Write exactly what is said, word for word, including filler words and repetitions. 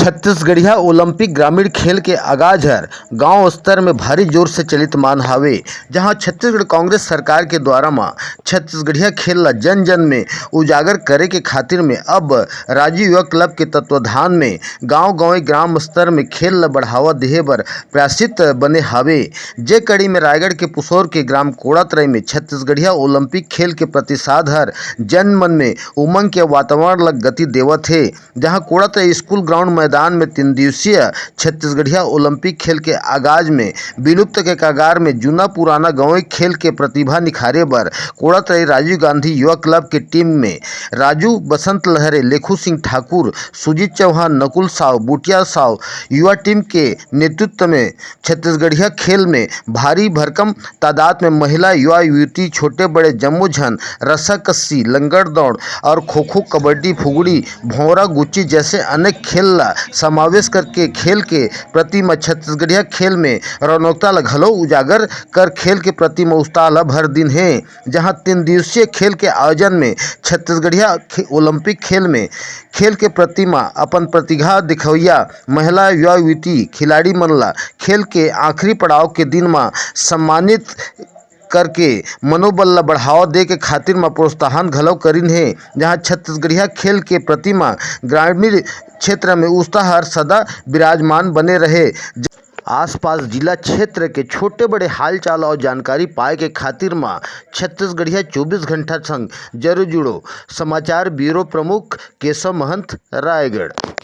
छत्तीसगढ़िया Olympic ग्रामीण खेल के आगाज हर गांव स्तर में भारी जोर से चलित मान हावे, जहां छत्तीसगढ़ कांग्रेस सरकार के द्वारा म छत्तीसगढ़िया खेल ला जन जन में उजागर करे के खातिर में अब राजू युवा क्लब के तत्वाधान में गांव गांव ग्राम स्तर में खेल ला बढ़ावा देहे बर प्रयासित बने हावे। जे कड़ी में रायगढ़ के पुसौर के ग्राम कोड़ातरई में छत्तीसगढ़िया ओलंपिक खेल के प्रतिसाद हर जन मन में उमंग के वातावरण ला गति देवत हे, जहां कोड़ातरई स्कूल ग्राउंड मैदान में तीन दिवसीय छत्तीसगढ़िया ओलंपिक खेल के आगाज में विलुप्त के कगार में जूना पुराना गंवई खेल के प्रतिभा निखारे बर कोड़ातरई राजीव गांधी युवा क्लब के टीम में राजू, बसंत लहरे, लेखू सिंह ठाकुर, सुजीत चौहान, नकुल साव, बुटिया साव युवा टीम के नेतृत्व में छत्तीसगढ़िया खेल में भारी भरकम तादाद में महिला, युवा, युवती, छोटे बड़े जम्मो झन रस्साकस्सी, लंगड़ दौड़ और खो खो, कबड्डी, फुगड़ी, भौंरा, गुच्ची जैसे अनेक खेल ला समावेश करके खेल के प्रति म छत्तीसगढ़िया खेल में रौनकता ला घलो उजागर कर खेल के प्रति म उत्साह ला भर दिन हे। जहां तीन दिवसीय खेल के आयोजन में छत्तीसगढ़िया खे-, ओलंपिक खेल में खेल के प्रति म अपन प्रतिभा दिखवइया महिला, युवा, युवती खिलाड़ी मन ला खेल के आखिरी पड़ाव के दिन म सम्मानित करके मनोबल ला बढ़ावा दे के खातिर म प्रोत्साहन घलो करिन हे, जहां छत्तीसगढ़िया खेल के प्रति म ग्रामीण क्षेत्र में उत्साह हर सदा विराजमान बने रहे। आसपास जिला क्षेत्र के छोटे बड़े हालचाल और जानकारी पाए के खातिर म छत्तीसगढ़िया चौबीस घंटा संग जरूर जुड़ो। समाचार ब्यूरो प्रमुख केशव महंत, रायगढ़।